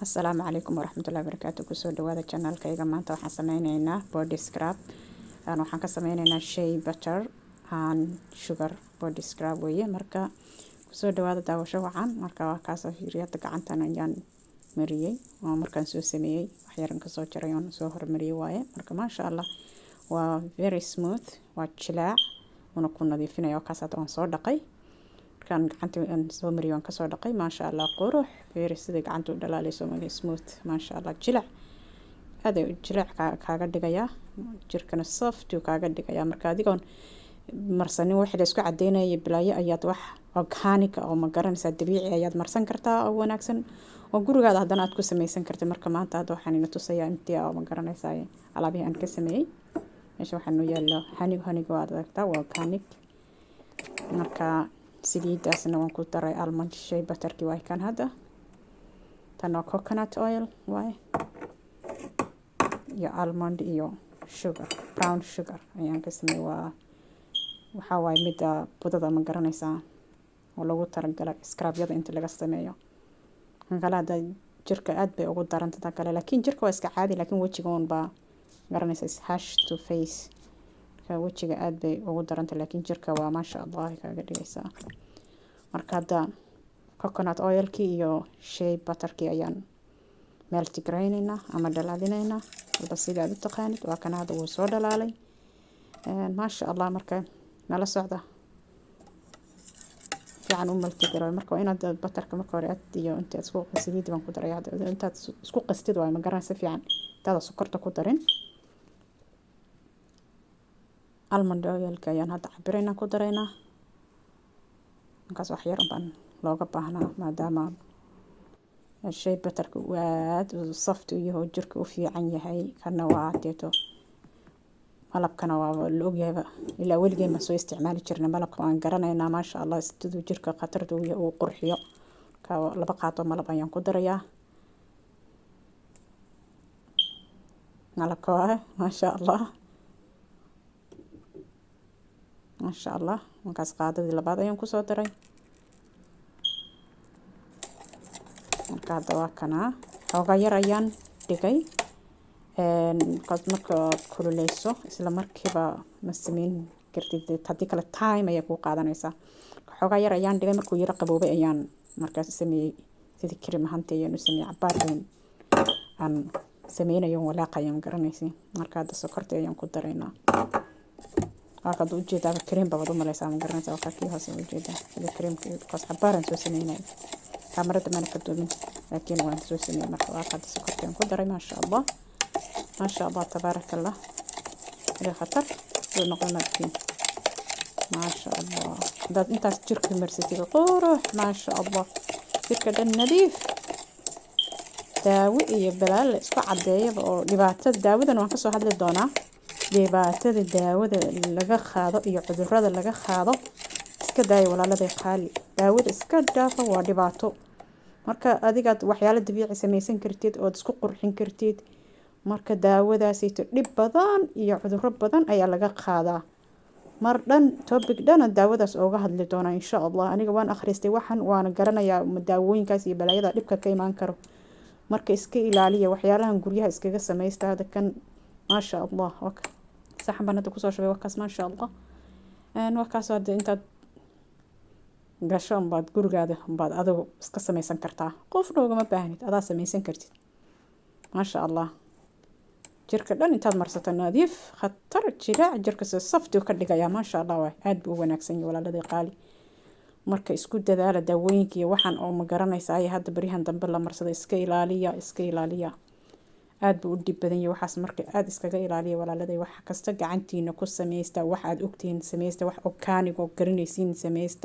Asalaamu calaykum waraxmatullahi wabarakaatu. Kusoo dhawaada channelkayga. Maanta waxaan sameyneynaa body scrub. Waxaan ka sameyneynaa shea butter and sugar body scrub weeye. Marka kusoo dhawaada, daawasho wacan. Marka waa kaasoo fiiriyada gacantan ayaan mariyey oo markaan soo sameeyey waxyaran kasoo jaray oon soo hormariyey waaye. Marka maasha Allah, waa very smooth, waa jilaac, una ku nadiifinaya. Kaas hadda waan soo dhaqay. Markaan gacanta aan soo mariyey waan kasoo dhaqay. Maasha Allah, qurux, very sida gacanta u dhalaaleyso, smooth, maasha Allah, jilac, aad ay jilac kaaga dhigayaa, jirkana soft uu kaaga dhigayaa. Marka adigoon marsanin wixii la isku cadeynaya bilaayo, ayaad wax organic oo, ma garanaysaa, dabiici ayaad marsan kartaa oo wanaagsan oo gurigaada haddana aad ku sameysan kartid. Marka maanta hadda waxaan ina tusayaa intii oo, ma garanaysaa, alaabihii aan ka sameeyey. Meesha waxaa noo yaalo honey. Honeyga waad aragtaa, waa organic. Marka saliidaasna waan ku daray almond shea butterkii, waay kan hadda. Tan waa coconut oil waay, iyo almond iyo sugar, brown sugar ayaan ka sameeyey. Waa waxaa waaye midda budada, ma garanaysaa, oo lagu talagalay scrubyada inta laga sameeyo. Kan kale hadda jirka aad bay ugu daranta tan kale, laakiin jirka waa iska caadi, laakiin wejiga un baa garanaysa, is harsh to face. Marka wejiga aad bay ugu daranta, laakiin jirka waa maasha Allah kaaga dhigaysaa. Marka hadda coconut oilkii iyo shea butterkii ayaan melt garaynaynaa ama dhalaalinaynaa, walba sida aad u taqaanid. Waa kana hadda wuu soo dhalaalay, maasha Allah. Marka nala socda, fiican u melt garoy. Marka waa inaad butterka marka hore aad iyo intaad isku saliid baan ku daray hadda, intaad isku qastid waayo, ma garanaysa, fiican intaada sokorta ku darin. Almond oilka ayaan hadda cabiraynaa, ku daraynaa. Markaas wax yar baan looga baahnaa, maadaama shea butterka uu aad u soft u yahay oo jirka u fiican yahay. Kana waa deeto malabkana waa la ogyahayba, ilaa weligeen baan soo isticmaali jirnay malabka, waan garanaynaa, maasha Allah, siduu jirka khatarta uu yahay, uu qurxiyo. Ka 2 qaato malab ayaan ku darayaa. Malabka waa maasha Allah, maasha Allah. Markaas qaadadii labaad ayaan kusoo daray. Marka hadda waa kanaa, xoogaa yar ayaan dhigay. Markaad kululeyso isla markiiba ma sameyn kartid, haddii kale time ayay kuu qaadanaysaa. Xoogaa yar ayaan dhigay, markuu yaro qaboobay ayaan markaas sameeyey. Sidii cream ahaanti ayaan u sameeyey. Cabaar weyn aan sameynayo, walaaqaya, ma garanaysi. Marka hadda sokorta ayaan ku daraynaa. Waa kaad ujeedaa, cream baad u maleysaa, ma garanaysaa. Waa kii hoose ujeedaa sida creamka, because cabaar aan soo sameynay, kaamarada mana ka duubin, laakiin waan soo sameeyey. Marka waa kaad sokorta ayaan ku daray. Maasha Allah, maasha Allah, tabaaraka Allah, ila khatar suu noqon markiin. Maasha Allah, haddaad intaas jirka marsatid, qurux, maasha Allah, jirka dhan nadiif. Daawo iyo balaal la isku cadeeyaba oo dhibaatada daawadan waan kasoo hadli doonaa, dhibaatada daawada laga qaado iyo cudurada laga qaado. Iska daaya, walaaladay qaali, daawada iska dhaafa, waa dhibaato. Marka adigaad waxyaalo dabiici samaysan kartid ood isku qurxin kartid. Marka daawadaasayto dhib badan iyo cuduro badan ayaa laga qaadaa. Mar dhan topic dhana daawadaas ooga hadli doonaa, insha Allah. Aniga waan akhristay waxan, waana garanayaa daawooyinkaas iyo balaayada dhibka ka imaan karo. Marka iska ilaaliya waxyaalahan, guryaha iskaga samaysta. Hadda kan maasha Allah, saxan baan hadda kusoo shubay. Wakaas, maasha Allah, wakaas. Hadda intaad gasho unbaad gurigaada unbaad adigu iska samaysan kartaa, qofna ugama baahnid, adaa samaysan kartid. Maasha Allah, jirka dhan intaad marsato, nadiif, khatar, jilaac, jirka si soft ka dhigayaa. Maasha Allah, waay aada buu u wanaagsan yahay, walaaladii qaali. Marka isku dadaala daawooyinka iyo waxaan oo, ma garanaysa, ay hadda baryahan dambe la marsado. Iska ilaaliya, iska ilaaliya, aada buu u dhib badan yahay waxaas. Marka aada iskaga ilaaliya, walaaladay. Wax kasta gacantiina ku sameysta, wax aada ogtihiin sameysta, wax organic oo garanaysiin sameysta.